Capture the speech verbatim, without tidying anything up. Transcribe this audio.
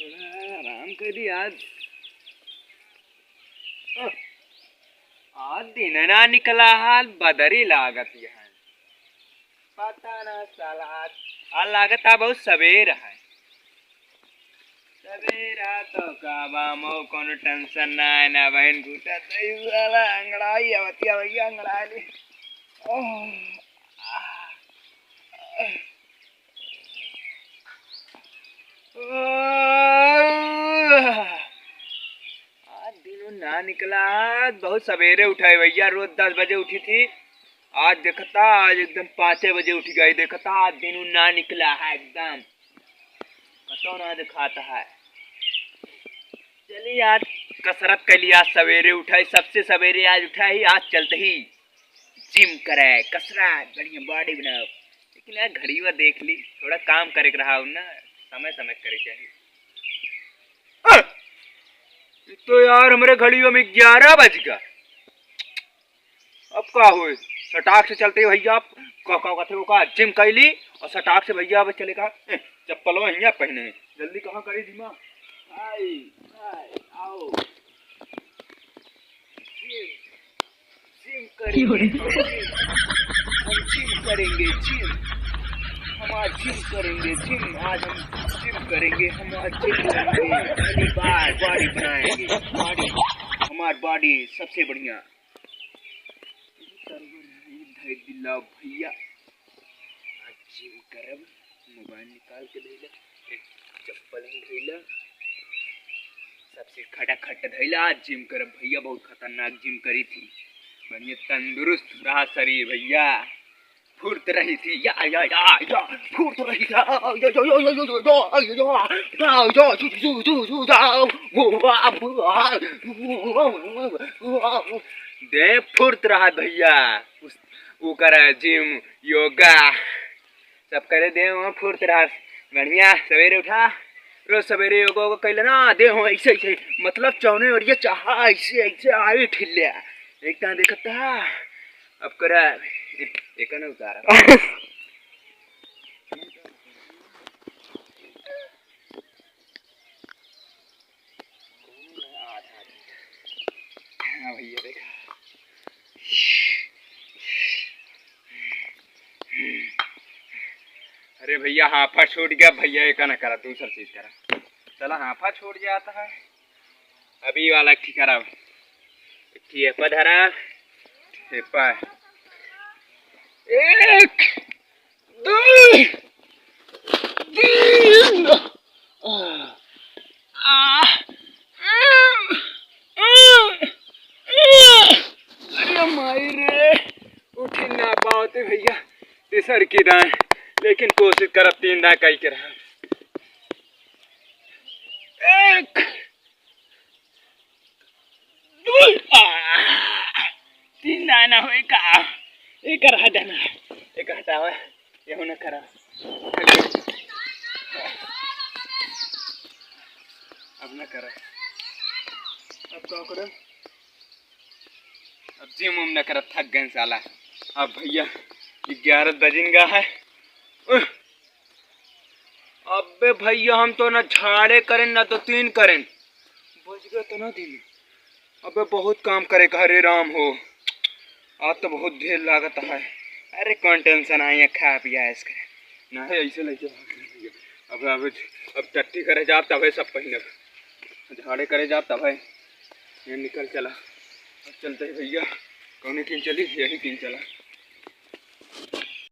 आराम करी आज। आज दिन ना निकला हाल, बदरी लागत है। पता ना साला आज, आज लागत है बहुत सवेर है। सवेरा तो का बा, मऊ कौनो tension ना है, ना बहन घुटा तई साला अंगड़ाई आवतिया भैया, अंगड़ाई ले। ओह, आह, आह। आज दिनों ना निकला, आज बहुत सवेरे उठा है भैया, रोज दस बजे उठी थी, आज देखता आज एकदम पाँचे बजे उठ गई, देखता आज दिनों ना निकला है एकदम, कतौ ना दिखाता है। चलिए आज कसरत कर लिया, सवेरे उठा है, सबसे सवेरे आज उठा है, आज चलते ही gym करे, कसरत, बढ़िया body बनाओ। लेकिन यार घड़ीवा देख ली, थोड़ा काम करे के रहा हो ना, समय समय करे चाहिए। अ, ये तो यार हमरे घड़ीवा में ग्यारह बज गया। अब का होए, सटाक से चलते भैया, आप का, का कहते हो का, gym कर ली और सटाक से भैया अब चले का, ए, चप्पलवा हियाँ पहने, जल्दी कहाँ करी दिमाग। हाय, हाय, आओ। Gym, gym करेंगे, gym। हम gym करेंगे, gym। हम आज gym करेंगे, gym। आज हम gym करेंगे, हम आज gym करेंगे। पहली बार body बनाएंगे, body। हमार body सबसे बढ़िया। धर दिला भैया। आज gym करब, mobile निकाल के धइला, ए, चप्पल ही धइला, सबसे खटाखट धइला। आज gym करब भैया, बहुत खतरनाक gym करी थी। बढ़िया तंदुरुस्त रहा शरीर भैया, फुर्त रही थी, या, या, या, या, फुर्त रही थी, या, या, या, दे फुर्त रहा भैया। उस, वो करे gym, yoga, सब करे, देह वहाँ फुर्त रहा। बढ़िया सवेरे उठा, रोज सवेरे योगा वोगा कैले ना, देह वहाँ ऐसे ऐसे, मतलब चौने ओरिया चाहा ऐसे ऐसे आवे ठिल्ले। एक टाइम देखता, अब करा, ए-, एक ना उतारा। हाँ भैया, देखा। अरे भैया, हाफा छूट गया भैया, एक ना करा, दूसर चीज करा। चला, हाफा छूट जाता है। अभी वाला ठीक करा, एक ठे एपा धरा, एपा। एक, दो, तीन। अरे माई रे, उठी ना पावते भैया, तीसर की दाएं, लेकिन कोशिश करब तीन दाएं कई के रहा। एक, दुई, आ, तीन दाना होए का? एक हटा देना, एक हटावा, यहू न करा। अब न करा, अब का करा? अब gym उम न करा, थक गए साला। अब भैया ग्यारह बजिन गा है। उह, अबे भैया, हम तो ना झाड़े करें, ना तो तीन करें। बज गया तो ना दिन। अबे बहुत काम करे का, हरे राम हो। आज तो बहुत ढेर लागत है। अरे कौन tension आई है, खा पिया इसके। ना है ऐसे लेके भाग रहे भैया। अब, अब, अब टट्टी करे जाब तबे सब पहिनब। झाड़े करे जाब तबे। ये निकल चला। अब चलते हैं भैया। कौने किन चली? यही किन चला।